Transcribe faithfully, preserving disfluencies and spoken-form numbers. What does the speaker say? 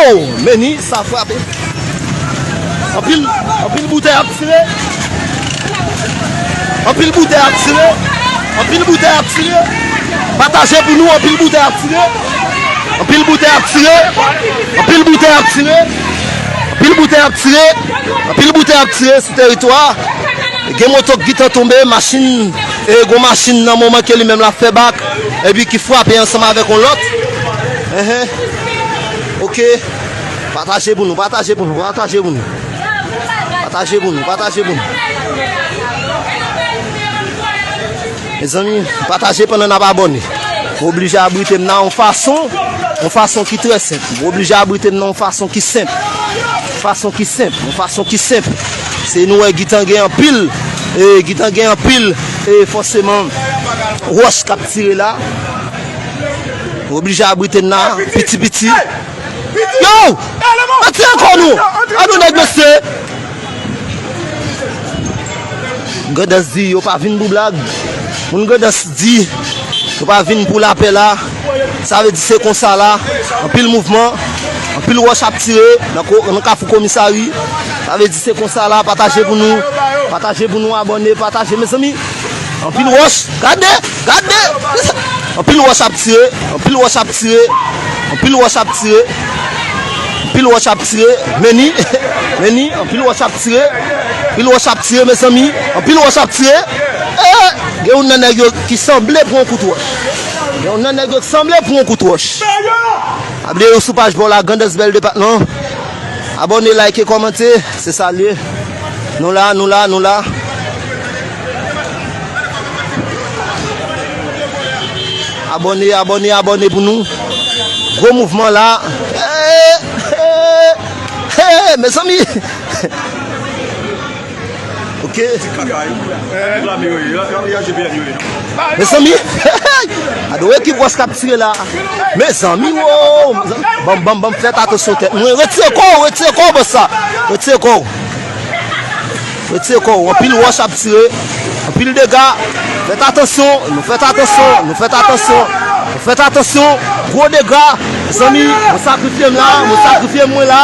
Oh, Meni, sa frape. Anpil, anpil boutèy ap tire. Anpil boutèy ap tire. Anpil boutèy ap tire. Pataje pou nou, anpil boutèy ap tire. Anpil boutèy ap tire. Anpil boutèy ap tire. Anpil boutèy ap tire. Anpil boutèy ap tire sou teritwa. Gen moto k gentan tonbe, machin, e gon machin nan moman ke li menm l ap fè bak, epi ki frape ansanm avèk yon lòt. Enhen. Ok. Pataje pou nou, pataje pou nou, pataje pou nou. Pataje pou nou, pataje pou nou. Mezanmi, pataje pandan n ap abòne. Mwen oblije abrite m nan yon fason, yon fason ki trè senp. Mwen oblije abrite m nan yon fason ki senp. Fason ki senp, yon fason ki senp. Se nou wè gentan gen anpil, e, gentan gen anpil, e, fòseman, wòch k ap tire la. Mwen oblije abrite m nan, piti piti. Yo! Retire kò nou! An nou nèg mesye! Grandans di yo pa vin pou blag. Moun Grandans di yo pa vin pou lapè la. Sa vle di se konsa la. Anpil mouvman, anpil wòch ap tire nan ko-, nan kafou komisari. Sa vle di se konsa la, pataje pou nou. Pataje pou nou, abòne, pataje, mezanmi. Anpil wòch, gade, gade. Anpil wòch ap tire, anpil wòch ap tire, anpil wòch ap tire, anpil wòch ap tire, Meni, Meni, anpil wòch ap tire, anpil wòch ap tire, mezanmi, anpil wòch ap tire. Eh, gen youn nan nèg yo ki sanble pran kout wòch. Gen youn nan nèg yo ki sanble pran kout wòch. Abòne sou paj pa w la, Grandans Bèl Depatman. Abòne, like, kòmante, se sa l ye. Nou la, nou la, nou la. Abòne, abòne, abòne pou nou. Gwo mouvman la. Hey, hey, hey, mezanmi. Ok. Mezanmi. Gade yon ekip wòch k ap tire la. Mezanmi, wo. Mezanmi. Ban m, ban m, ban m, fè atansyon tèt mwen. Retire kò w, retire kò w, bòs la. Retire kò w. Retire kò w. Anpil wòch ap tire. Anpil dega. Fèt atansyon. Nou fèt atansyon. Nou fèt atansyon. Nou fèt atansyon. Gwo dega. Mezanmi, mwen sakrifye m la. Mwen sakrifye mwen la.